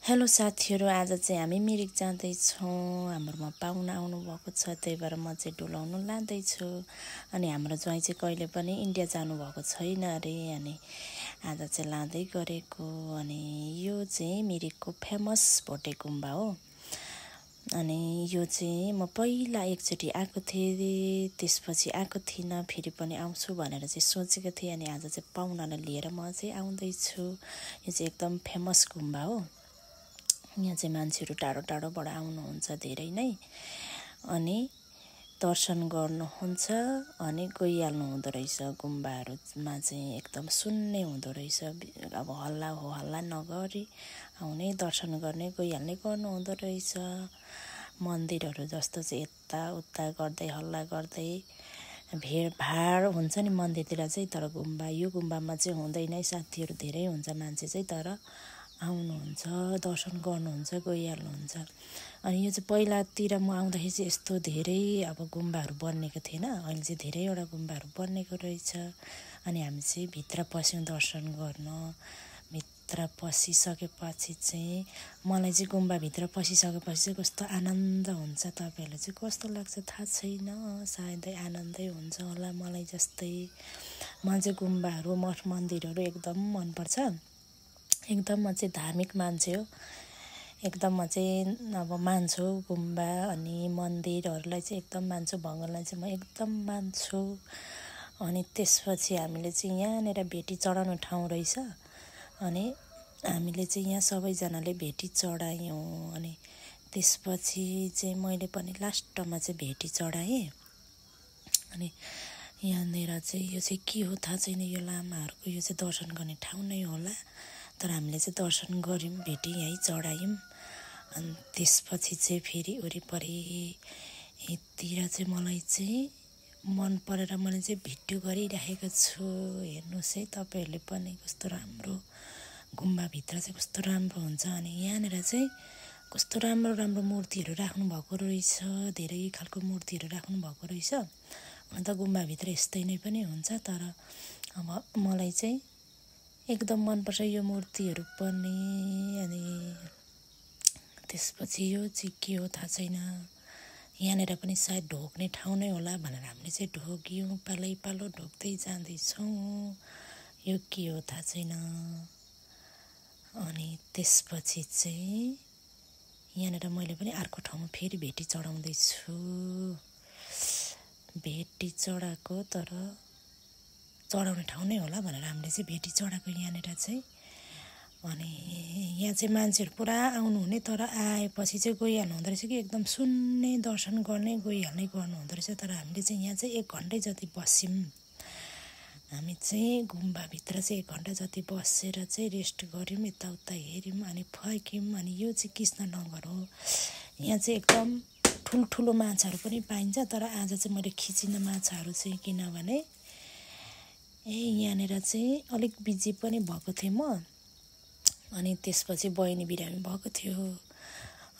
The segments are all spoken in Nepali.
हेलो साथीहरू, आज चाहिँ हामी मिरिक जाँदैछौँ। हाम्रोमा पाहुना आउनुभएको छ, त्यही भएर म चाहिँ डुलाउनु लाँदैछु। अनि हाम्रो ज्वाइँ चाहिँ कहिले पनि इन्डिया जानुभएको छैन अरे, अनि आज चाहिँ लाँदै गरेको। अनि यो चाहिँ मिरिकको फेमस भोटे गुम्बा हो। अनि यो चाहिँ म पहिला एकचोटि आएको थिएँ, त्यसपछि आएको थिइनँ, फेरि पनि आउँछु भनेर चाहिँ सोचेको थिएँ। अनि आज चाहिँ पाहुनालाई लिएर म चाहिँ आउँदैछु। यो चाहिँ एकदम फेमस गुम्बा हो। यहाँ चाहिँ मान्छेहरू टाढो टाढोबाट आउनुहुन्छ धेरै नै, अनि दर्शन गर्नुहुन्छ अनि गइहाल्नु हुँदो रहेछ। गुम्बाहरूमा चाहिँ एकदम सुन्ने हुँदो रहेछ। अब हल्ला हो हल्ला नगरी आउने, दर्शन गर्ने, गइहाल्ने गर्नु हुँदो रहेछ। मन्दिरहरू जस्तो चाहिँ यताउता गर्दै हल्ला गर्दै भिडभाड हुन्छ नि मन्दिरतिर चाहिँ, तर यो गुम्बामा चाहिँ हुँदैन। साथीहरू धेरै हुन्छ मान्छे चाहिँ, तर आउनुहुन्छ, दर्शन गर्नुहुन्छ, गइहाल्नुहुन्छ। अनि यो चाहिँ पहिलातिर म आउँदाखेरि चाहिँ यस्तो धेरै अब गुम्बाहरू बनिएको थिएन, अहिले चाहिँ धेरैवटा गुम्बाहरू बनिएको रहेछ। अनि हामी चाहिँ भित्र पस्यौँ दर्शन गर्न। भित्र पसिसकेपछि चाहिँ मलाई चाहिँ गुम्बाभित्र पसिसकेपछि चाहिँ कस्तो आनन्द हुन्छ। तपाईँहरूलाई चाहिँ कस्तो लाग्छ थाहा छैन, सायदै आनन्दै हुन्छ होला मलाई जस्तै। मलाई चाहिँ गुम्बाहरू, मठ मन्दिरहरू एकदम मनपर्छ। एकदम म चाहिँ धार्मिक मान्छे हो। एकदम म चाहिँ अब मान्छु गुम्बा अनि मन्दिरहरूलाई चाहिँ एकदम मान्छु। भगवानलाई चाहिँ म एकदम मान्छु। अनि त्यसपछि हामीले चाहिँ यहाँनिर भेटी चढाउने ठाउँ रहेछ। अनि हामीले चाहिँ यहाँ सबैजनाले भेटी चढायौँ। अनि त्यसपछि चाहिँ मैले पनि लास्टमा चाहिँ भेटी चढाएँ। अनि यहाँनिर चाहिँ यो चाहिँ के हो थाहा छैन, यो लामाहरूको यो चाहिँ दर्शन गर्ने ठाउँ नै होला, तर हामीले चाहिँ दर्शन गऱ्यौँ, भेटी यहीँ चढायौँ। अनि त्यसपछि चाहिँ फेरि वरिपरितिर चाहिँ मलाई चाहिँ मन परेर मैले चाहिँ भिडियो गरिराखेको छु। हेर्नुहोस् है तपाईँहरूले पनि, कस्तो राम्रो गुम्बाभित्र चाहिँ कस्तो राम्रो हुन्छ। अनि यहाँनिर चाहिँ कस्तो राम्रो राम्रो मूर्तिहरू राख्नुभएको रहेछ, धेरै खालको मूर्तिहरू राख्नुभएको रहेछ। हुन त गुम्बाभित्र यस्तै नै पनि हुन्छ, तर अब मलाई चाहिँ एकदम मनपर्छ यो मूर्तिहरू पनि। अनि त्यसपछि यो चाहिँ के हो थाहा छैन, यहाँनिर पनि सायद ढोग्ने ठाउँ नै होला भनेर हामीले चाहिँ ढोग्यौँ, पालो ढोग्दै जाँदैछौँ। यो के हो थाहा छैन। अनि त्यसपछि चाहिँ यहाँनिर मैले पनि अर्को ठाउँमा फेरि भेटी चढाउँदैछु। भेटी चढाएको, तर चढाउने ठाउँ नै होला भनेर हामीले चाहिँ भेटी चढाएको यहाँनिर चाहिँ। अनि यहाँ चाहिँ मान्छेहरू पुरा आउनुहुने, तर आएपछि चाहिँ गइहाल्नु हुँदो रहेछ कि एकदम सुन्ने, दर्शन गर्ने, गइहाल्ने गर्नुहुँदो रहेछ। तर हामीले चाहिँ यहाँ चाहिँ 1 घन्टै जति बस्यौँ। हामी चाहिँ गुम्बाभित्र चाहिँ 1 घन्टा जति बसेर चाहिँ रेस्ट गऱ्यौँ, यताउता हेऱ्यौँ, अनि फर्क्यौँ। अनि यो चाहिँ कृष्णनगर हो। यहाँ चाहिँ एकदम ठुल्ठुलो माछाहरू पनि पाइन्छ, तर आज चाहिँ मैले खिचिनँ माछाहरू चाहिँ, किनभने यहाँनिर चाहिँ अलिक बिजी पनि भएको थिएँ म। अनि त्यसपछि बहिनी बिरामी भएको थियो।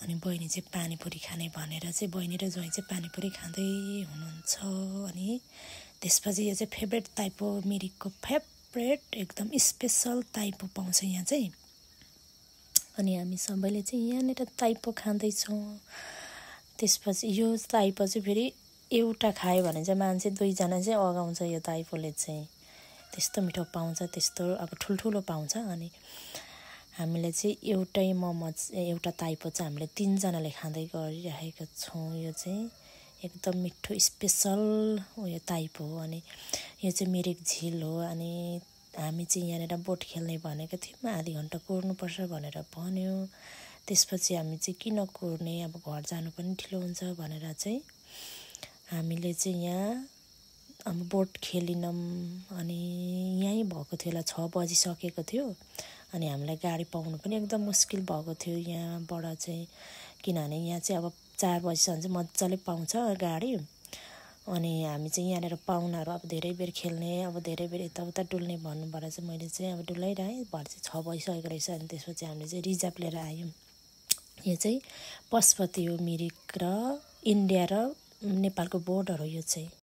अनि बहिनी चाहिँ पानीपुरी खाने भनेर चाहिँ बहिनी र ज्वाइँ चाहिँ पानीपुरी खाँदै हुनुहुन्छ। अनि त्यसपछि यो चाहिँ फेभरेट टाइपो, मिरिकको फेभरेट एकदम स्पेसल टाइपो पाउँछ यहाँ चाहिँ। अनि हामी सबैले चाहिँ यहाँनिर टाइपो खाँदैछौँ। त्यसपछि यो टाइपो चाहिँ फेरि एउटा खायो भने चाहिँ मान्छे 2 जना चाहिँ अगाउँछ यो टाइपोले चाहिँ। त्यस्तो मिठो पाउँछ, त्यस्तो अब ठुल्ठुलो पाउँछ। अनि हामीले चाहिँ एउटै मोमो, एउटा टाइपो चाहिँ हामीले 3 जनाले खाँदै गरिरहेको छौँ। यो चाहिँ एकदम मिठो स्पेसल उयो टाइपो हो। अनि यो चाहिँ मिरिक झिल हो। अनि हामी चाहिँ यहाँनिर बोट खेल्ने भनेको थियौँ, आधी घन्टा कुर्नुपर्छ भनेर भन्यो। त्यसपछि हामी चाहिँ किन कुर्ने, अब घर जानु पनि ढिलो हुन्छ भनेर चाहिँ हामीले चाहिँ यहाँ अब बोट खेलिनौँ। अनि यहीँ भएको थियो होला, 6 बजिसकेको थियो। अनि हामीलाई गाडी पाउनु पनि एकदम मुस्किल भएको थियो यहाँबाट चाहिँ, किनभने यहाँ चाहिँ अब 4 बजीसम्म चाहिँ मजाले पाउँछ गाडी। अनि हामी चाहिँ यहाँनिर पाहुनाहरू अब धेरै बेर खेल्ने, अब धेरै बेर यताउता डुल्ने भन्नुभएर चाहिँ मैले चाहिँ अब डुलाइरहेँ। भरे चाहिँ 6 बजिसकेको रहेछ। अनि त्यसपछि हामीले चाहिँ रिजर्भ लिएर आयौँ। यो चाहिँ पशुपति हो, मिरिक र इन्डिया र नेपालको बोर्डर हो यो चाहिँ।